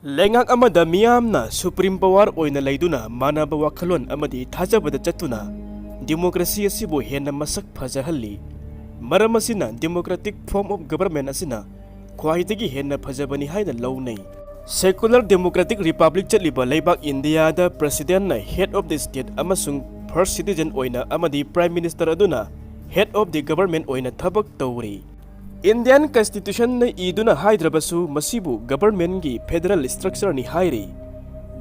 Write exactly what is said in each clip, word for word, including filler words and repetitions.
ꯂꯩꯉꯥꯛ ꯑꯃꯗ ꯃꯤꯌꯥꯝꯅ supreme power ꯑꯣꯏꯅ ꯂꯩꯗꯨꯅ ꯃꯥꯟꯅꯕ ꯋꯥꯈꯜꯂꯣꯟ ꯑꯃꯗꯤ ꯊꯥꯖꯕꯗ ꯆꯠꯇꯨꯅ democracy ꯑꯁꯤꯕꯨ ꯍꯦꯟꯅ ꯃꯁꯛ ꯐꯖꯍꯜꯂꯤ꯫ ꯃꯔꯝ ꯑꯁꯤꯅ democratic form of government ꯑꯁꯤꯅ ꯈ꯭ꯋꯥꯏꯗꯒꯤ ꯍꯦꯟꯅ ꯐꯖꯕꯅꯤ ꯍꯥꯏꯅ ꯂꯧꯅꯩ꯫ Secular democratic republic ꯆꯠꯂꯤꯕ ꯂꯩꯕꯥꯛ ꯏꯟꯗꯤꯌꯥꯗ presidentꯅ head of the state ꯑꯃꯁꯨꯡ first citizen ꯑꯣꯏꯅ ꯑꯃꯗꯤ prime minister ꯑꯗꯨꯅ head of the government ꯑꯣꯏꯅ ꯊꯕꯛ ꯇꯧꯔꯤ꯫ Indian constitutionꯅ ꯏꯗꯨꯅ ꯍꯥꯏꯗ꯭ꯔꯕꯁꯨ ꯃꯁꯤꯕꯨ governmentꯀꯤ federal structureꯅꯤ ꯍꯥꯏꯔꯤ꯫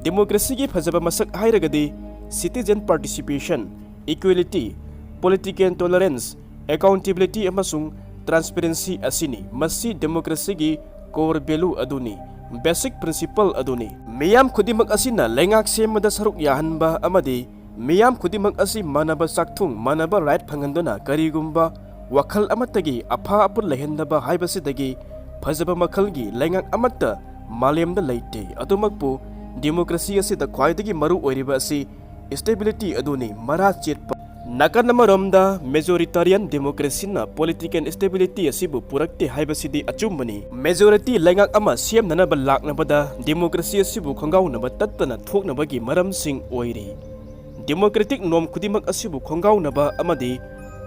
Democracyꯒꯤ ꯐꯖꯕ ꯃꯁꯛ ꯍꯥꯏꯔꯒꯗꯤ citizen participation, equality, political tolerance, accountability ꯑꯃꯁꯨꯡ transparency ꯑꯁꯤꯅꯤ꯫ ꯃꯁꯤ democracyꯒꯤ core value ꯑꯗꯨꯅꯤ, basic principle ꯑꯗꯨꯅꯤ꯫ ꯃꯤꯌꯥꯝ ꯈꯨꯗꯤꯡꯃꯛ ꯑꯁꯤꯅ ꯂꯩꯉꯥꯛ ꯁꯦꯝꯕꯗ ꯁꯔꯨꯛ ꯌꯥꯍꯟꯕ ꯑꯃꯗꯤ ꯃꯤꯌꯥꯝ ꯈꯨꯗꯤꯡꯃꯛ ꯑꯁꯤ ꯃꯥꯟꯅꯕ ꯆꯥꯛꯊꯨꯡ, ꯃꯥꯟꯅꯕ right ꯐꯪꯍꯟꯗꯨꯅ ꯀꯔꯤꯒꯨꯝꯕ ꯋꯥꯈꯜ ꯑꯃꯠꯇꯒꯤ ꯑꯐ ꯑꯄꯨꯟ ꯂꯩꯍꯟꯗꯕ ꯍꯥꯏꯕꯁꯤꯗꯒꯤ ꯐꯖꯕ ꯃꯈꯜꯒꯤ ꯂꯩꯉꯥꯛ ꯑꯃꯠꯇ ꯃꯥꯂꯦꯝꯗ ꯂꯩꯇꯦ꯫ ꯑꯗꯨꯃꯛꯄꯨ democracy ꯑꯁꯤꯗ ꯈ꯭ꯋꯥꯏꯗꯒꯤ ꯃꯔꯨ ꯑꯣꯏꯔꯤꯕ ꯑꯁꯤ stability ꯑꯗꯨꯅꯤ, ꯃꯔꯥ ꯆꯦꯠꯄ꯫ ꯅꯥꯀꯟ ꯑꯃꯔꯣꯝꯗ majoritarian democracyꯅ political stability ꯑꯁꯤꯕꯨ ꯄꯨꯔꯛꯇꯦ ꯍꯥꯏꯕꯁꯤꯗꯤ ꯑꯆꯨꯝꯕꯅꯤ꯫ Majority ꯂꯩꯉꯥꯛ ꯑꯃ ꯁꯦꯝꯅꯅꯕ ꯂꯥꯛꯅꯕꯗ democracy ꯑꯁꯤꯕꯨ ꯈꯣꯡꯒꯥꯎꯅꯕ ꯇꯠꯇꯅ ꯊꯣꯛꯅꯕꯒꯤ ꯃꯔꯝꯁꯤꯡ ꯑꯣꯏꯔꯤ꯫ Democratic norm ꯈꯨꯗꯤꯡꯃꯛ ꯑꯁꯤꯕꯨ ꯈꯣꯡꯒꯥꯎꯅꯕ ꯑꯃꯗꯤ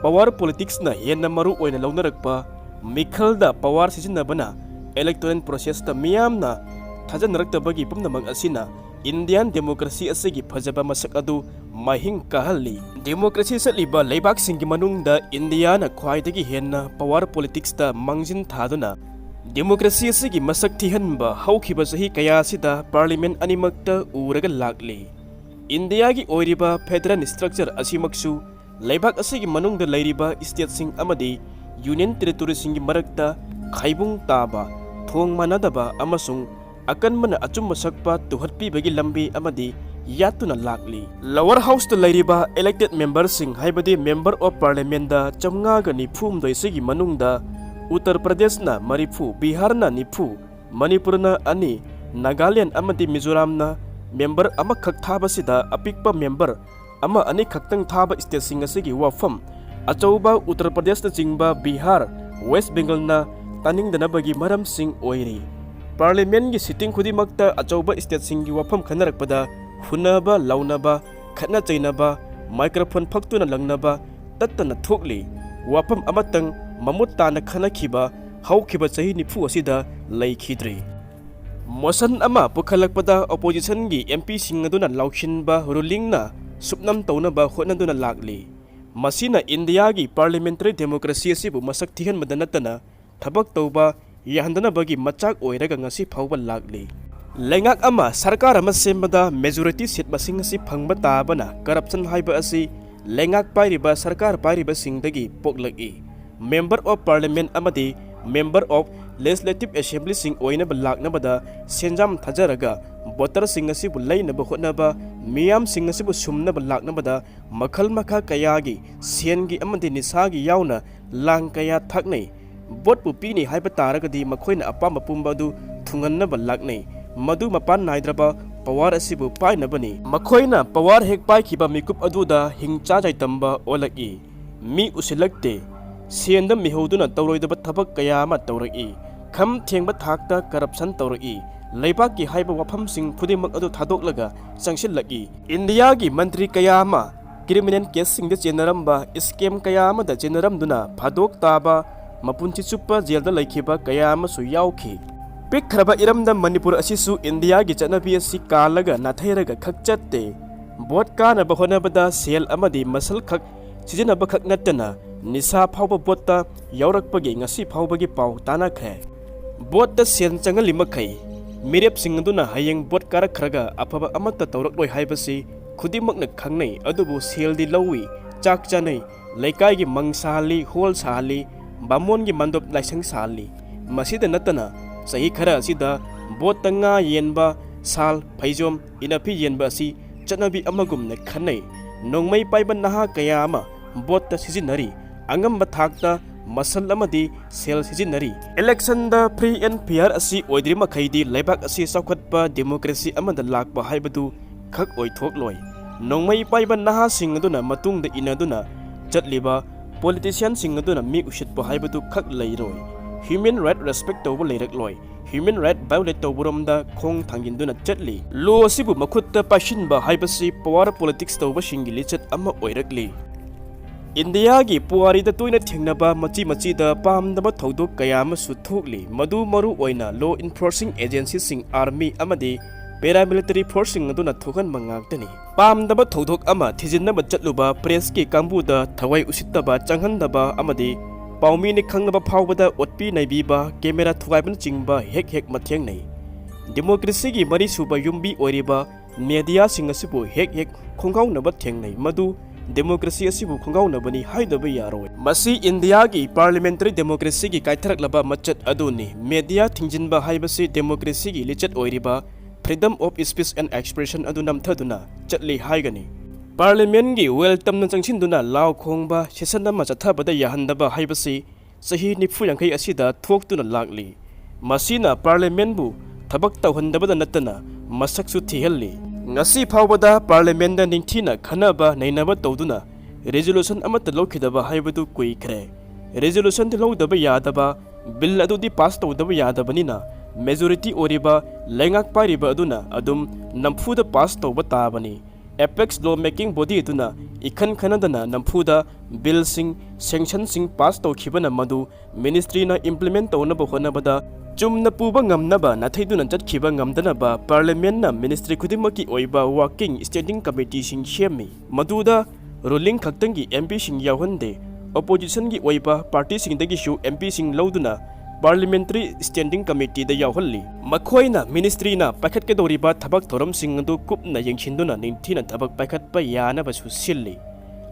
power politicsꯅ ꯍꯦꯟꯅ ꯃꯔꯨ ꯑꯣꯏꯅ ꯂꯧꯅꯔꯛꯄ ꯃꯤꯈꯜꯗ power ꯁꯤꯖꯤꯟꯅꯕꯅ electoral processꯇ ꯃꯤꯌꯥꯝꯅ ꯊꯥꯖꯅꯔꯛꯇꯕꯒꯤ ꯄꯨꯝꯅꯃꯛ ꯑꯁꯤꯅ Indian democracy ꯑꯁꯤꯒꯤ ꯐꯖꯕ ꯃꯁꯛ ꯑꯗꯨ ꯃꯍꯤꯡ ꯀꯥꯍꯜꯂꯤ꯫ Democracy ꯆꯠꯂꯤꯕ ꯂꯩꯕꯥꯛꯁꯤꯡꯒꯤ ꯃꯅꯨꯡꯗ ꯏꯟꯗꯤꯌꯥꯅ ꯈ꯭ꯋꯥꯏꯗꯒꯤ ꯍꯦꯟꯅ power politicsꯇ ꯃꯥꯡꯖꯤꯟ ꯊꯥꯗꯨꯅ democracy ꯑꯁꯤꯒꯤ ꯃꯁꯛ ꯊꯤꯍꯟꯕ ꯍꯧꯈꯤꯕ ꯆꯍꯤ ꯀꯌꯥ ꯑꯁꯤꯗ parliament ꯑꯅꯤꯃꯛꯇ ꯎꯔꯒ ꯂꯥꯛꯂꯤ꯫ ꯏꯟꯗꯤꯌꯥꯒꯤ ꯑꯣꯏꯔꯤꯕ federal structure ꯑꯁꯤꯃꯛꯁꯨ ꯂꯩꯕꯥꯛ ꯑꯁꯤꯒꯤ ꯃꯅꯨꯡꯗ ꯂꯩꯔꯤꯕ stateꯁꯤꯡ ꯑꯃꯗꯤ union territoryꯁꯤꯡꯒꯤ ꯃꯔꯛꯇ ꯈꯥꯏꯕꯨꯡ ꯇꯥꯕ, ꯊꯣꯡ ꯃꯥꯟꯅꯗꯕ ꯑꯃꯁꯨꯡ ꯑꯀꯟꯕꯅ ꯑꯆꯨꯝꯕ ꯁꯛꯄ ꯇꯨꯍꯠꯄꯤꯕꯒꯤ ꯂꯝꯕꯤ ꯑꯃꯗꯤ ꯌꯥꯠꯇꯨꯅ ꯂꯥꯛꯂꯤ꯫ Lower houseꯇ ꯂꯩꯔꯤꯕ elected memberꯁꯤꯡ, ꯍꯥꯏꯕꯗꯤ member of parliamentꯗ ꯆꯥꯝꯃꯉꯥꯒ ꯅꯤꯐꯨ ꯍꯨꯝꯗꯣꯏꯁꯤꯒꯤ ꯃꯅꯨꯡꯗ ꯎꯠꯇꯔ ꯄ꯭ꯔꯗꯦꯁꯅ ꯃꯔꯤꯐꯨ, ꯕꯤꯍꯥꯔꯅ ꯅꯤꯐꯨ, ꯃꯅꯤꯄꯨꯔꯅ ꯑꯅꯤ, ꯅꯥꯒꯥꯂꯦꯟ ꯑꯃꯗꯤ ꯃꯤꯖꯣꯔꯥꯝꯅ member ꯑꯃꯈꯛ ꯊꯥꯕꯁꯤꯗ ꯑꯄꯤꯛꯄ member ꯑꯃ ꯑꯅꯤꯈꯛꯇꯪ ꯊꯥꯕ stateꯁꯤꯡ ꯑꯁꯤꯒꯤ ꯋꯥꯐꯝ ꯑꯆꯧꯕ ꯎꯠꯇꯔ ꯄ꯭ꯔꯗꯦꯁꯅꯆꯤꯡꯕ ꯕꯤꯍꯥꯔ, ꯋꯦꯁ ꯕꯦꯡꯒꯜꯅ ꯇꯥꯅꯤꯡꯗꯅꯕꯒꯤ ꯃꯔꯝꯁꯤꯡ ꯑꯣꯏꯔꯤ꯫ ꯄꯥꯔꯂꯤꯌꯥꯃꯦꯟꯒꯤ ꯁꯤꯇꯤꯡ ꯈꯨꯗꯤꯡꯃꯛꯇ ꯑꯆꯧꯕ ꯁ꯭ꯇꯦꯠꯁꯤꯡꯒꯤ ꯋꯥꯐꯝ ꯈꯟꯅꯔꯛꯄꯗ ꯍꯨꯟꯅꯕ, ꯂꯥꯎꯅꯕ, ꯈꯠꯅ ꯆꯩꯅꯕ, ꯃꯥꯏꯀ꯭ꯔꯣꯐꯣꯟ ꯐꯛꯇꯨꯅ ꯂꯪꯅꯕ ꯇꯠꯇꯅ ꯊꯣꯛꯂꯤ꯫ ꯋꯥꯐꯝ ꯑꯃꯇꯪ ꯃꯃꯨꯠ ꯇꯥꯅ ꯈꯟꯅꯈꯤꯕ ꯍꯧꯈꯤꯕ ꯆꯍꯤ ꯅꯤꯐꯨ ꯑꯁꯤꯗ ꯂꯩꯈꯤꯗ꯭ꯔꯤ꯫ ꯃꯣꯁꯟ ꯑꯃ ꯄꯨꯈꯠꯂꯛꯄꯗ ꯑꯣꯄꯣꯖꯤꯁꯟꯒꯤ ꯑꯦꯝ ꯄꯤꯁꯤꯡ ꯑꯗꯨꯅ ꯂꯥꯎꯁꯤꯟꯕ ꯔꯨꯂꯤꯡꯅ ꯁꯨꯞꯅꯝ ꯇꯧꯅꯕ ꯍꯣꯠꯅꯗꯨꯅ ꯂꯥꯛꯂꯤ꯫ ꯃꯁꯤꯅ ꯏꯟꯗꯤꯌꯥꯒꯤ ꯄꯥꯔꯂꯤꯌꯥꯃꯦꯟꯇꯔꯤ ꯗꯦꯃꯣꯀ꯭ꯔꯦꯁꯤ ꯑꯁꯤꯕꯨ ꯃꯁꯛ ꯊꯤꯍꯟꯕꯗ ꯅꯠꯇꯅ ꯊꯕꯛ ꯇꯧꯕ ꯌꯥꯍꯟꯗꯅꯕꯒꯤ ꯃꯆꯥꯛ ꯑꯣꯏꯔꯒ ꯉꯁꯤ ꯐꯥꯎꯕ ꯂꯥꯛꯂꯤ꯫ ꯂꯩꯉꯥꯛ ꯑꯃ, ꯁꯔꯀꯥꯔ ꯑꯃ ꯁꯦꯝꯕꯗ ꯃꯦꯖꯣꯔꯤꯇꯤ ꯁꯤꯠ ꯃꯁꯤꯡ ꯑꯁꯤ ꯐꯪꯕ ꯇꯥꯕꯅ ꯀꯔꯞꯁꯟ ꯍꯥꯏꯕ ꯑꯁꯤ ꯂꯩꯉꯥꯛ ꯄꯥꯏꯔꯤꯕ ꯁꯔꯀꯥꯔ ꯄꯥꯏꯔꯤꯕꯁꯤꯡꯗꯒꯤ ꯄꯣꯛꯂꯛꯏ꯫ ꯃꯦꯝꯕꯔ ꯑꯣꯐ ꯄꯥꯔꯂꯤꯌꯥꯃꯦꯟ ꯑꯃꯗꯤ ꯃꯦꯝꯕꯔ ꯑꯣꯐ ꯂꯦꯖꯤꯁꯂꯦꯇꯤꯚ ꯑꯦꯁꯦꯝꯕ꯭ꯂꯤꯁꯤꯡ ꯑꯣꯏꯅꯕ ꯂꯥꯛꯅꯕꯗ ꯁꯦꯟꯖꯥꯝ ꯊꯥꯖꯔꯒ ꯚꯣꯇꯔꯁꯤꯡ ꯑꯁꯤꯕꯨ ꯂꯩꯅꯕ ꯍꯣꯠꯅꯕ, ꯃꯤꯌꯥꯝꯁꯤꯡ ꯑꯁꯤꯕꯨ ꯁꯨꯝꯅꯕ ꯂꯥꯛꯅꯕꯗ ꯃꯈꯜ ꯃꯈꯥ ꯀꯌꯥꯒꯤ ꯁꯦꯟꯒꯤ ꯑꯃꯗꯤ ꯅꯤꯁꯥꯒꯤ ꯌꯥꯎꯅ ꯂꯥꯡ ꯀꯌꯥ ꯊꯥꯛꯅꯩ꯫ ꯚꯣꯠꯄꯨ ꯄꯤꯅꯤ ꯍꯥꯏꯕ ꯇꯥꯔꯒꯗꯤ ꯃꯈꯣꯏꯅ ꯑꯄꯥꯝꯕ ꯄꯨꯝꯕ ꯑꯗꯨ ꯊꯨꯡꯍꯟꯅꯕ ꯂꯥꯛꯅꯩ꯫ ꯃꯗꯨ ꯃꯄꯥꯟ ꯅꯥꯏꯗ꯭ꯔꯕ ꯄꯋꯥꯔ ꯑꯁꯤꯕꯨ ꯄꯥꯏꯅꯕꯅꯤ꯫ ꯃꯈꯣꯏꯅ ꯄꯋꯥꯔ ꯍꯦꯛ ꯄꯥꯏꯈꯤꯕ ꯃꯤꯀꯨꯞ ꯑꯗꯨꯗ ꯍꯤꯡꯆꯥ ꯆꯥꯏꯇꯝꯕ ꯑꯣꯜꯂꯛꯏ꯫ ꯃꯤ ꯎꯁꯤꯜꯂꯛꯇꯦ꯫ ꯁꯦꯟꯗ ꯃꯤꯍꯧꯗꯨꯅ ꯇꯧꯔꯣꯏꯗꯕ ꯊꯕꯛ ꯀꯌꯥ ꯑꯃ ꯇꯧꯔꯛꯏ꯫ ꯈꯝ ꯊꯦꯡꯕ ꯊꯥꯛꯇ ꯀꯔꯞꯁꯟ ꯇꯧꯔꯛꯏ꯫ ꯂꯩꯕꯥꯛꯀꯤ ꯍꯥꯏꯕ ꯋꯥꯐꯝꯁꯤꯡ ꯈꯨꯗꯤꯡꯃꯛ ꯑꯗꯨ ꯊꯥꯗꯣꯛꯂꯒ ꯆꯪꯁꯤꯜꯂꯛꯏ꯫ ꯏꯟꯗꯤꯌꯥꯒꯤ ꯃꯟꯇ꯭ꯔꯤ ꯀꯌꯥ ꯑꯃ ꯀ꯭ꯔꯤꯃꯤꯅꯦꯜ ꯀꯦꯁꯁꯤꯡꯗ ꯆꯦꯟꯅꯔꯝꯕ, ꯁ꯭ꯀꯦꯝ ꯀꯌꯥ ꯑꯃꯗ ꯆꯦꯟꯅꯔꯝꯗꯨꯅ ꯐꯥꯗꯣꯛ ꯇꯥꯕ, ꯃꯄꯨꯟꯁꯤ ꯆꯨꯞꯄ ꯖꯦꯜꯗ ꯂꯩꯈꯤꯕ ꯀꯌꯥ ꯑꯃꯁꯨ ꯌꯥꯎꯈꯤ꯫ ꯄꯤꯛꯈ꯭ꯔꯕ ꯏꯔꯝꯗꯝ ꯃꯅꯤꯄꯨꯔ ꯑꯁꯤꯁꯨ ꯏꯟꯗꯤꯌꯥꯒꯤ ꯆꯠꯅꯕꯤ ꯑꯁꯤ ꯀꯥꯜꯂꯒ ꯅꯥꯊꯩꯔꯒ ꯈꯛ ꯆꯠꯇꯦ꯫ ꯚꯣꯠ ꯀꯥꯅꯕ ꯍꯣꯠꯅꯕꯗ ꯁꯦꯜ ꯑꯃꯗꯤ ꯃꯁꯜ ꯈꯛ ꯁꯤꯖꯤꯟꯅꯕ ꯈꯛ ꯅꯠꯇꯅ ꯅꯤꯁꯥ ꯐꯥꯎꯕ ꯚꯣꯠꯇ ꯌꯥꯎꯔꯛꯄꯒꯤ ꯉꯁꯤ ꯐꯥꯎꯕꯒꯤ ꯄꯥꯎ ꯇꯥꯅꯈ꯭ꯔꯦ꯫ ꯚꯣꯠꯇ ꯁꯦꯜ ꯆꯪꯍꯜꯂꯤ ꯃꯈꯩ ꯃꯤꯔꯦꯞꯁꯤꯡ ꯑꯗꯨꯅ ꯍꯌꯦꯡ ꯚꯣꯠ ꯀꯥꯔꯛꯈ꯭ꯔꯒ ꯑꯐꯕ ꯑꯃꯠꯇ ꯇꯧꯔꯛꯂꯣꯏ ꯍꯥꯏꯕꯁꯤ ꯈꯨꯗꯤꯡꯃꯛꯅ ꯈꯪꯅꯩ꯫ ꯑꯗꯨꯕꯨ ꯁꯦꯜꯗꯤ ꯂꯧꯏ, ꯆꯥꯛ ꯆꯥꯅꯩ, ꯂꯩꯀꯥꯏꯒꯤ ꯃꯪ ꯁꯥꯍꯜꯂꯤ, ꯍꯣꯜ ꯁꯥꯍꯜꯂꯤ, ꯕꯥꯃꯣꯟꯒꯤ ꯃꯟꯗꯣꯞ ꯂꯥꯏꯁꯪ ꯁꯥꯍꯜꯂꯤ꯫ ꯃꯁꯤꯗ ꯅꯠꯇꯅ ꯆꯍꯤ ꯈꯔ ꯑꯁꯤꯗ ꯚꯣꯠꯇ ꯉꯥ ꯌꯦꯟꯕ, ꯁꯥꯜ, ꯐꯩꯖꯣꯝ, ꯏꯅꯐꯤ ꯌꯦꯟꯕ ꯑꯁꯤ ꯆꯠꯅꯕꯤ ꯑꯃꯒꯨꯝꯅ ꯈꯟꯅꯩ꯫ ꯅꯣꯡꯃꯩ ꯄꯥꯏꯕ ꯅꯍꯥ ꯀꯌꯥ ꯑꯃ ꯚꯣꯠꯇ ꯁꯤꯖꯤꯟꯅꯔꯤ꯫ ꯑꯉꯝꯕ ꯊꯥꯛꯇ ꯃꯁꯜ ꯑꯃꯗꯤ ꯁꯦꯜ ꯁꯤꯖꯤꯟꯅꯔꯤ꯫ ꯏꯂꯦꯛꯁꯟꯗ free and fair ꯑꯁꯤ ꯑꯣꯏꯗ꯭ꯔꯤ ꯃꯈꯩꯗꯤ ꯂꯩꯕꯥꯛ ꯑꯁꯤ ꯆꯥꯎꯈꯠꯄ ꯗꯦꯃꯣꯀ꯭ꯔꯦꯁꯤ ꯑꯃꯗ ꯂꯥꯛꯄ ꯍꯥꯏꯕꯗꯨ ꯈꯛ ꯑꯣꯏꯊꯣꯛꯂꯣꯏ꯫ ꯅꯣꯡꯃꯩ ꯄꯥꯏꯕ ꯅꯍꯥꯁꯤꯡ ꯑꯗꯨꯅ ꯃꯇꯨꯡꯗ ꯏꯟꯅꯗꯨꯅ ꯆꯠꯂꯤꯕ ꯄꯣꯂꯤꯇꯤꯁꯤꯌꯥꯟꯁꯤꯡ ꯑꯗꯨꯅ ꯃꯤ ꯎꯁꯤꯠꯄ ꯍꯥꯏꯕꯗꯨ ꯈꯛ ꯂꯩꯔꯣꯏ꯫ human right respect ꯇꯧꯕ ꯂꯩꯔꯛꯂꯣꯏ꯫ Human right violate ꯇꯧꯕꯔꯣꯝꯗ ꯈꯣꯡ ꯊꯥꯡꯖꯤꯟꯗꯨꯅ ꯆꯠꯂꯤ꯫ Law ꯑꯁꯤꯕꯨ ꯃꯈꯨꯠꯇ ꯄꯥꯏꯁꯤꯟꯕ ꯍꯥꯏꯕꯁꯤ power politics ꯇꯧꯕꯁꯤꯡꯒꯤ ꯂꯤꯆꯠ ꯑꯃ ꯑꯣꯏꯔꯛꯂꯤ꯫ ꯏꯟꯗꯤꯌꯥꯒꯤ ꯄꯨꯋꯥꯔꯤꯗ ꯇꯣꯏꯅ ꯊꯦꯡꯅꯕ ꯃꯆꯤ ꯃꯆꯤꯗ ꯄꯥꯝꯗꯕ ꯊꯧꯗꯣꯛ ꯀꯌꯥ ꯑꯃꯁꯨ ꯊꯣꯛꯂꯤ꯫ ꯃꯗꯨ ꯃꯔꯨ ꯑꯣꯏꯅ law enforcing agencyꯁꯤꯡ, army ꯑꯃꯗꯤ paramilitary forceꯁꯤꯡ ꯑꯗꯨꯅ ꯊꯣꯛꯍꯟꯕ ꯉꯥꯛꯇꯅꯤ꯫ ꯄꯥꯝꯗꯕ ꯊꯧꯗꯣꯛ ꯑꯃ ꯊꯤꯖꯤꯟꯅꯕ ꯆꯠꯂꯨꯕ pressꯀꯤ ꯀꯥꯡꯕꯨꯗ ꯊꯋꯥꯏ ꯎꯁꯤꯠꯇꯕ ꯆꯪꯍꯟꯗꯕ ꯑꯃꯗꯤ ꯄꯥꯎꯃꯤꯅ ꯈꯪꯂꯕ ꯐꯥꯎꯕꯗ ꯑꯣꯠꯄꯤ ꯅꯩꯕꯤꯕ, camera ꯊꯨꯒꯥꯏꯕꯅꯆꯤꯡꯕ ꯍꯦꯛ ꯍꯦꯛ ꯃꯊꯦꯡꯅꯩ꯫ Democracyꯒꯤ ꯃꯔꯤꯁꯨꯕ ꯌꯨꯝꯕꯤ ꯑꯣꯏꯔꯤꯕ mediaꯁꯤꯡ ꯑꯁꯤꯕꯨ ꯍꯦꯛ ꯍꯦꯛ ꯈꯣꯡꯒꯥꯎꯅꯕ ꯊꯦꯡꯅꯩ꯫ ꯃꯗꯨ democracy ꯑꯁꯤꯕꯨ ꯈꯣꯡꯒꯥꯎꯅꯕꯅꯤ ꯍꯥꯏꯗꯕ ꯌꯥꯔꯣꯏ꯫ ꯃꯁꯤ ꯏꯟꯗꯤꯌꯥꯒꯤ parliamentary democracyꯒꯤ ꯀꯥꯏꯊꯔꯛꯂꯕ ꯃꯆꯠ ꯑꯗꯨꯅꯤ꯫ Media ꯊꯤꯡꯖꯤꯟꯕ ꯍꯥꯏꯕꯁꯤ democracyꯒꯤ ꯂꯤꯆꯠ ꯑꯣꯏꯔꯤꯕ freedom of speech and expression ꯑꯗꯨ ꯅꯝꯊꯗꯨꯅ ꯆꯠꯂꯤ ꯍꯥꯏꯒꯅꯤ꯫ Parliamentꯀꯤ well ꯇꯝꯅ ꯆꯪꯁꯤꯟꯗꯨꯅ ꯂꯥꯎ ꯈꯣꯡꯕ, session ꯑꯃ ꯆꯠꯊꯕꯗ ꯌꯥꯍꯟꯗꯕ ꯍꯥꯏꯕꯁꯤ ꯆꯍꯤ ꯅꯤꯐꯨ ꯌꯥꯡꯈꯩ ꯑꯁꯤꯗ ꯊꯣꯛꯇꯨꯅ ꯂꯥꯛꯂꯤ꯫ ꯃꯁꯤꯅ parliamentꯕꯨ ꯊꯕꯛ ꯇꯧꯍꯟꯗꯕꯗ ꯅꯠꯇꯅ ꯃꯁꯛꯁꯨ ꯊꯤꯍꯜꯂꯤ꯫ ꯉꯁꯤ ꯐꯥꯎꯕꯗ parliamentꯗ ꯅꯤꯡꯊꯤꯅ ꯈꯟꯅꯕ ꯅꯩꯅꯕ ꯇꯧꯗꯨꯅ resolution ꯑꯃꯠꯇ ꯂꯧꯈꯤꯗꯕ ꯍꯥꯏꯕꯗꯨ ꯀꯨꯏꯈ꯭ꯔꯦ꯫ Resolutionꯗꯤ ꯂꯧꯗꯕ ꯌꯥꯗꯕ, bill ꯑꯗꯨꯗꯤ pass ꯇꯧꯗꯕ ꯌꯥꯗꯕꯅꯤꯅ majority ꯑꯣꯏꯔꯤꯕ ꯂꯩꯉꯥꯛ ꯄꯥꯏꯔꯤꯕ ꯑꯗꯨꯅ ꯑꯗꯨꯝ ꯅꯝꯐꯨꯗ pass ꯇꯧꯕ ꯇꯥꯕꯅꯤ꯫ Apex law making body ꯑꯗꯨꯅ ꯏꯈꯟ ꯈꯟꯅꯗꯅ ꯅꯝꯐꯨꯗ billꯁꯤꯡ, sanctionꯁꯤꯡ pass ꯇꯧꯈꯤꯕꯅ ꯃꯗꯨ ministryꯅ implement ꯇꯧꯅꯕ ꯍꯣꯠꯅꯕꯗ ꯆꯨꯝꯅ ꯄꯨꯕ ꯉꯝꯅꯕ ꯅꯥꯊꯩꯗꯨꯅ ꯆꯠꯈꯤꯕ ꯉꯝꯗꯅꯕ parliamentꯅ ministry ꯈꯨꯗꯤꯡꯃꯛꯀꯤ ꯑꯣꯏꯕ working standing committeeꯁꯤꯡ ꯁꯦꯝꯃꯤ꯫ ꯃꯗꯨꯗ ruling ꯈꯛꯇꯪꯒꯤ MPꯁꯤꯡ ꯌꯥꯎꯍꯟꯗꯦ, oppositionꯒꯤ ꯑꯣꯏꯕ partyꯁꯤꯡꯗꯒꯤꯁꯨ MPꯁꯤꯡ ꯂꯧꯗꯨꯅ parliamentary standing committeeꯗ ꯌꯥꯎꯍꯜꯂꯤ꯫ ꯃꯈꯣꯏꯅ ministryꯅ ꯄꯥꯏꯈꯠꯀꯗꯧꯔꯤꯕ ꯊꯕꯛ ꯊꯧꯔꯝꯁꯤꯡ ꯑꯗꯨ ꯀꯨꯞꯅ ꯌꯦꯡꯁꯤꯟꯗꯨꯅ ꯅꯤꯡꯊꯤꯅ ꯊꯕꯛ ꯄꯥꯏꯈꯠꯄ ꯌꯥꯅꯕꯁꯨ ꯁꯤꯜꯂꯤ꯫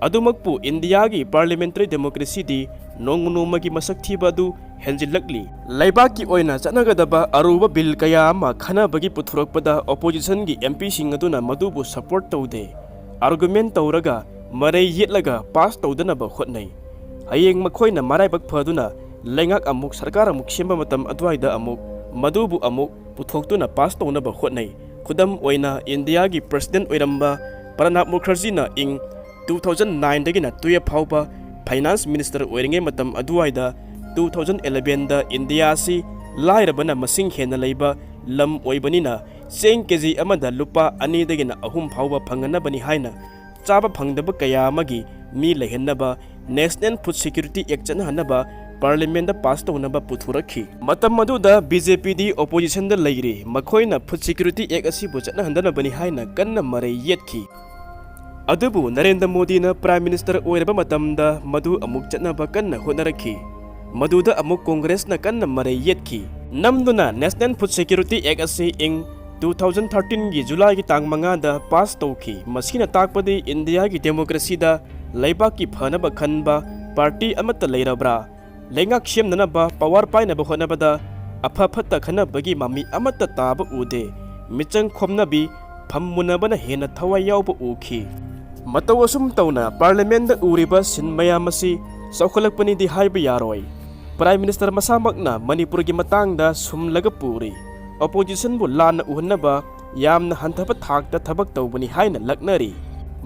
ꯑꯗꯨꯃꯛꯄꯨ ꯏꯟꯗꯤꯌꯥꯒꯤ parliamentary democracyꯗꯤ ꯅꯣꯡꯃ ꯅꯣꯡꯃꯒꯤ ꯃꯁꯛ ꯊꯤꯕ ꯑꯗꯨ ꯍꯦꯟꯖꯤꯜꯂꯛꯂꯤ꯫ ꯂꯩꯕꯥꯛꯀꯤ ꯑꯣꯏꯅ ꯆꯠꯅꯒꯗꯕ ꯑꯔꯨꯕ bill ꯀꯌꯥ ꯑꯃ ꯈꯟꯅꯕꯒꯤ ꯄꯨꯊꯣꯔꯛꯄꯗ oppositionꯒꯤ MPꯁꯤꯡ ꯑꯗꯨꯅ ꯃꯗꯨꯕꯨ support ꯇꯧꯗꯦ꯫ Argument ꯇꯧꯔꯒ, ꯃꯔꯩ ꯌꯦꯠꯂꯒ pass ꯇꯧꯗꯅꯕ ꯍꯣꯠꯅꯩ꯫ ꯍꯌꯦꯡ ꯃꯈꯣꯏꯅ ꯃꯔꯥꯏꯕꯛ ꯐꯗꯨꯅ ꯂꯩꯉꯥꯛ ꯑꯃꯨꯛ, ꯁꯔꯀꯥꯔ ꯑꯃꯨꯛ ꯁꯦꯝꯕ ꯃꯇꯝ ꯑꯗꯨꯋꯥꯏꯗ ꯑꯃꯨꯛ ꯃꯗꯨꯕꯨ ꯑꯃꯨꯛ ꯄꯨꯊꯣꯛꯇꯨꯅ pass ꯇꯧꯅꯕ ꯍꯣꯠꯅꯩ꯫ ꯈꯨꯗꯝ ꯑꯣꯏꯅ, ꯏꯟꯗꯤꯌꯥꯒꯤ president ꯑꯣꯏꯔꯝꯕ ꯄ꯭ꯔꯅꯕ ꯃꯨꯈꯔꯖꯤꯅ ꯏꯪ two thousand nineꯗꯒꯤꯅ twelve ꯐꯥꯎꯕ finance minister ꯑꯣꯏꯔꯤꯉꯩ ꯃꯇꯝ ꯑꯗꯨꯋꯥꯏꯗ two thousand elevenꯗ ꯏꯟꯗꯤꯌꯥ ꯑꯁꯤ ꯂꯥꯏꯔꯕꯅ ꯃꯁꯤꯡ ꯍꯦꯟꯅ ꯂꯩꯕ ꯂꯝ ꯑꯣꯏꯕꯅꯤꯅ, ꯆꯦꯡ ꯀꯦꯖꯤ ꯑꯃꯗ ꯂꯨꯄꯥ ꯑꯅꯤꯗꯒꯤꯅ ꯑꯍꯨꯝ ꯐꯥꯎꯕ ꯐꯪꯍꯟꯅꯕꯅꯤ ꯍꯥꯏꯅ ꯆꯥꯕ ꯐꯪꯗꯕ ꯀꯌꯥ ꯑꯃꯒꯤ ꯃꯤ ꯂꯩꯍꯟꯅꯕ National Food Security Act ꯆꯠꯅꯍꯟꯅꯕ ꯄꯥꯔꯂꯤꯌꯥꯃꯦꯟꯗ ꯄꯥꯁ ꯇꯧꯅꯕ ꯄꯨꯊꯣꯔꯛꯈꯤ꯫ ꯃꯇꯝ ꯑꯗꯨꯗ BJPꯗꯤ oppositionꯗ ꯂꯩꯔꯤ, ꯃꯈꯣꯏꯅ Food Security Act ꯑꯁꯤꯕꯨ ꯆꯠꯅꯍꯟꯗꯅꯕꯅꯤ ꯍꯥꯏꯅ ꯀꯟꯅ ꯃꯔꯩ ꯌꯦꯠꯈꯤ꯫ ꯑꯗꯨꯕꯨ ꯅꯔꯦꯟꯗ꯭ꯔ ꯃꯣꯗꯤꯅ Prime Minister ꯑꯣꯏꯔꯕ ꯃꯇꯝꯗ ꯃꯗꯨ ꯑꯃꯨꯛ ꯆꯠꯅꯕ ꯀꯟꯅ ꯍꯣꯠꯅꯔꯛꯈꯤ꯫ ꯃꯗꯨꯗ ꯑꯃꯨꯛ ꯀꯣꯡꯒ꯭ꯔꯦꯁꯅ ꯀꯟꯅ ꯃꯔꯩ ꯌꯦꯠꯈꯤ꯫ ꯅꯝꯗꯨꯅ National Food Security Act ꯑꯁꯤ ꯏꯪ two thousand thirteenꯒꯤ ꯖꯨꯂꯥꯏꯒꯤ ꯇꯥꯡ ꯃꯉꯥꯗ ꯄꯥꯁ ꯇꯧꯈꯤ꯫ ꯃꯁꯤꯅ ꯇꯥꯛꯄꯗꯤ ꯏꯟꯗꯤꯌꯥꯒꯤ democracyꯗ ꯂꯩꯕꯥꯛꯀꯤ ꯐꯅꯕ ꯈꯟꯕ ꯄꯥꯔꯇꯤ ꯑꯃꯠꯇ ꯂꯩꯔꯕ꯭ꯔꯥ? ꯂꯩꯉꯥꯛ ꯁꯦꯝꯅꯅꯕ power ꯄꯥꯏꯅꯕ ꯍꯣꯠꯅꯕꯗ ꯑꯐ ꯐꯠꯇ ꯈꯟꯅꯕꯒꯤ ꯃꯃꯤ ꯑꯃꯠꯇ ꯇꯥꯕ ꯎꯗꯦ꯫ ꯃꯤꯆꯪ ꯈꯣꯝꯅꯕꯤ, ꯐꯝ ꯃꯨꯟꯅꯕꯅ ꯍꯦꯟꯅ ꯊꯋꯥꯏ ꯌꯥꯎꯕ ꯎꯈꯤ꯫ ꯃꯇꯧ ꯑꯁꯨꯝ ꯇꯧꯅ ꯄꯥꯔꯂꯤꯌꯥꯃꯦꯟꯗ ꯎꯔꯤꯕ ꯁꯤꯟ ꯃꯌꯥꯝ ꯑꯁꯤ ꯆꯥꯎꯈꯠꯂꯛꯄꯅꯤꯗꯤ ꯍꯥꯏꯕ ꯌꯥꯔꯣꯏ꯫ Prime Minister ꯃꯁꯥꯃꯛꯅ ꯃꯅꯤꯄꯨꯔꯒꯤ ꯃꯇꯥꯡꯗ ꯁꯨꯝꯂꯒ ꯄꯨꯔꯤ꯫ Oppositionꯕꯨ ꯂꯥꯟꯅ ꯎꯍꯟꯅꯕ ꯌꯥꯝꯅ ꯍꯟꯊꯕ ꯊꯥꯛꯇ ꯊꯕꯛ ꯇꯧꯕꯅꯤ ꯍꯥꯏꯅ ꯂꯛꯅꯔꯤ꯫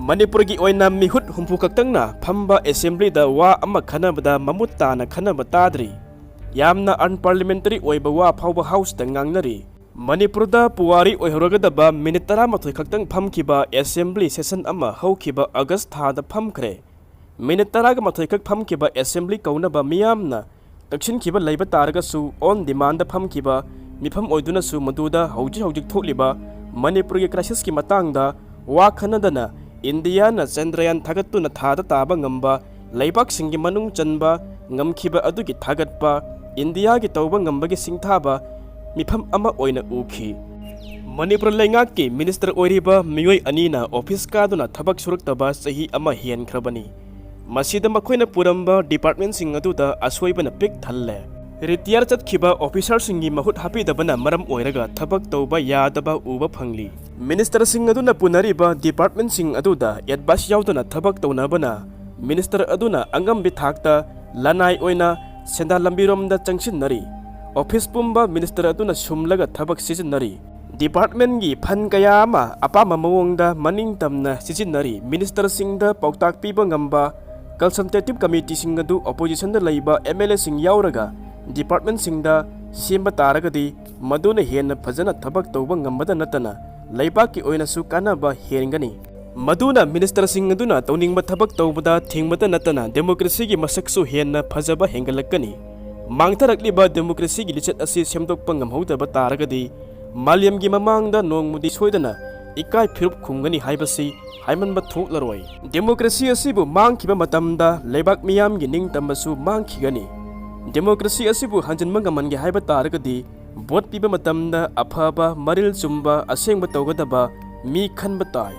ꯃꯅꯤꯄꯨꯔꯒꯤ ꯑꯣꯏꯅ ꯃꯤꯍꯨꯠ ꯍꯨꯝꯐꯨ ꯈꯛꯇꯪꯅ ꯐꯝꯕ Assemblyꯗ ꯋꯥ ꯑꯃ ꯈꯟꯅꯕꯗ ꯃꯃꯨꯠ ꯇꯥꯅ ꯈꯟꯅꯕ ꯇꯥꯗ꯭ꯔꯤ꯫ ꯌꯥꯝꯅ unparliamentary ꯑꯣꯏꯕ ꯋꯥ ꯐꯥꯎꯕ Houseꯇ ꯉꯥꯡꯅꯔꯤ꯫ ꯃꯅꯤꯄꯨꯔꯗ ꯄꯨꯋꯥꯔꯤ ꯑꯣꯏꯍꯧꯔꯒꯗꯕ minute ꯇꯔꯥꯃꯥꯊꯣꯏ ꯈꯛꯇꯪ ꯐꯝꯈꯤꯕ Assembly session ꯑꯃ ꯍꯧꯈꯤꯕ August ꯊꯥꯗ ꯐꯝꯈ꯭ꯔꯦ꯫ Minute ꯇꯔꯥꯒ ꯃꯥꯊꯣꯏ ꯈꯛ ꯐꯝꯈꯤꯕ Assembly ꯀꯧꯅꯕ ꯃꯤꯌꯥꯝꯅ ꯇꯛꯁꯤꯟꯈꯤꯕ ꯂꯩꯕ ꯇꯥꯔꯒꯁꯨ, on demandꯗ ꯐꯝꯈꯤꯕ ꯃꯤꯐꯝ ꯑꯣꯏꯗꯨꯅꯁꯨ ꯃꯗꯨꯗ ꯍꯧꯖꯤꯛ ꯍꯧꯖꯤꯛ ꯊꯣꯛꯂꯤꯕ ꯃꯅꯤꯄꯨꯔꯒꯤ crisisꯀꯤ ꯃꯇꯥꯡꯗ ꯋꯥ ꯈꯟꯅꯗꯅ ꯏꯟꯗꯤꯌꯥꯅ ꯆꯟꯗ꯭ꯔꯌꯥꯟ ꯊꯥꯒꯠꯇꯨꯅ ꯊꯥꯗ ꯇꯥꯕ ꯉꯝꯕ ꯂꯩꯕꯥꯛꯁꯤꯡꯒꯤ ꯃꯅꯨꯡ ꯆꯟꯕ ꯉꯝꯈꯤꯕ ꯑꯗꯨꯒꯤ ꯊꯥꯒꯠꯄ, ꯏꯟꯗꯤꯌꯥꯒꯤ ꯇꯧꯕ ꯉꯝꯕꯒꯤ ꯁꯤꯡꯊꯥꯕ ꯃꯤꯐꯝ ꯑꯃ ꯑꯣꯏꯅ ꯎꯈꯤ꯫ ꯃꯅꯤꯄꯨꯔ ꯂꯩꯉꯥꯛꯀꯤ minister ꯑꯣꯏꯔꯤꯕ ꯃꯤꯑꯣꯏ ꯑꯅꯤꯅ office ꯀꯥꯗꯨꯅ ꯊꯕꯛ ꯁꯨꯔꯛꯇꯕ ꯆꯍꯤ ꯑꯃ ꯍꯦꯟꯈ꯭ꯔꯕꯅꯤ꯫ ꯃꯁꯤꯗ ꯃꯈꯣꯏꯅ ꯄꯨꯔꯝꯕ departmentꯁꯤꯡ ꯑꯗꯨꯗ ꯑꯁꯣꯏꯕꯅ ꯄꯤꯛ ꯊꯜꯂꯦ꯫ Retire ꯆꯠꯈꯤꯕ officerꯁꯤꯡꯒꯤ ꯃꯍꯨꯠ ꯍꯥꯞꯄꯤꯗꯕꯅ ꯃꯔꯝ ꯑꯣꯏꯔꯒ ꯊꯕꯛ ꯇꯧꯕ ꯌꯥꯗꯕ ꯎꯕ ꯐꯪꯂꯤ꯫ Ministerꯁꯤꯡ ꯑꯗꯨꯅ ꯄꯨꯅꯔꯤꯕ departmentꯁꯤꯡ ꯑꯗꯨꯗ advice ꯌꯥꯎꯗꯅ ꯊꯕꯛ ꯇꯧꯅꯕꯅ minister ꯑꯗꯨꯅ ꯑꯉꯝꯕꯤ ꯊꯥꯛꯇ ꯂꯅꯥꯏ ꯑꯣꯏꯅ ꯁꯦꯟꯗꯥꯟ ꯂꯝꯕꯤꯔꯣꯝꯗ ꯆꯪꯁꯤꯟꯅꯔꯤ꯫ Office ꯄꯨꯝꯕ minister ꯑꯗꯨꯅ ꯁꯨꯝꯂꯒ ꯊꯕꯛ ꯁꯤꯖꯤꯟꯅꯔꯤ꯫ Departmentꯀꯤ fund ꯀꯌꯥ ꯑꯃ ꯑꯄꯥꯝꯕ ꯃꯑꯣꯡꯗ ꯃꯅꯤꯡ ꯇꯝꯅ ꯁꯤꯖꯤꯟꯅꯔꯤ꯫ Ministerꯁꯤꯡꯗ ꯄꯥꯎꯇꯥꯛ ꯄꯤꯕ ꯉꯝꯕ Consultative Committeeꯁꯤꯡ ꯑꯗꯨ Oppositionꯗ ꯂꯩꯕ MLAꯁꯤꯡ ꯌꯥꯎꯔꯒ Departmentꯁꯤꯡꯗ ꯁꯦꯝꯕ ꯇꯥꯔꯒꯗꯤ ꯃꯗꯨꯅ ꯍꯦꯟꯅ ꯐꯖꯅ ꯊꯕꯛ ꯇꯧꯕ ꯉꯝꯕꯗ ꯅꯠꯇꯅ ꯂꯩꯕꯥꯛꯀꯤ ꯑꯣꯏꯅꯁꯨ ꯀꯥꯟꯅꯕ ꯍꯦꯟꯒꯅꯤ꯫ ꯃꯗꯨꯅ Ministerꯁꯤꯡ ꯑꯗꯨꯅ ꯇꯧꯅꯤꯡꯕ ꯊꯕꯛ ꯇꯧꯕꯗ ꯊꯤꯡꯕꯇ ꯅꯠꯇꯅ democracyꯒꯤ ꯃꯁꯛꯁꯨ ꯍꯦꯟꯅ ꯐꯖꯕ ꯍꯦꯟꯒꯠꯂꯛꯀꯅꯤ꯫ ꯃꯥꯡꯊꯔꯛꯂꯤꯕ democracyꯒꯤ ꯂꯤꯆꯠ ꯑꯁꯤ ꯁꯦꯝꯗꯣꯛꯄ ꯉꯝꯍꯧꯗꯕ ꯇꯥꯔꯒꯗꯤ ꯃꯥꯂꯦꯝꯒꯤ ꯃꯃꯥꯡꯗ ꯅꯣꯡꯃꯗꯤ ꯁꯣꯏꯗꯅ ꯏꯀꯥꯏ ꯐꯤꯔꯨꯞ ꯈꯨꯝꯒꯅꯤ ꯍꯥꯏꯕꯁꯤ ꯍꯥꯏꯃꯟꯕ ꯊꯣꯛꯂꯔꯣꯏ꯫ Democracy ꯑꯁꯤꯕꯨ ꯃꯥꯡꯈꯤꯕ ꯃꯇꯝꯗ ꯂꯩꯕꯥꯛ ꯃꯤꯌꯥꯝꯒꯤ ꯅꯤꯡꯇꯝꯕꯁꯨ ꯃꯥꯡꯈꯤꯒꯅꯤ꯫ Democracy ꯑꯁꯤꯕꯨ ꯍꯟꯖꯤꯟꯕ ꯉꯝꯍꯟꯒꯦ ꯍꯥꯏꯕ ꯇꯥꯔꯒꯗꯤ vote ꯄꯤꯕ ꯃꯇꯝꯗ ꯑꯐꯕ, ꯃꯔꯤꯜ ꯆꯨꯝꯕ, ꯑꯁꯦꯡꯕ ꯇꯧꯒꯗꯕ ꯃꯤ ꯈꯟꯕ ꯇꯥꯏ꯫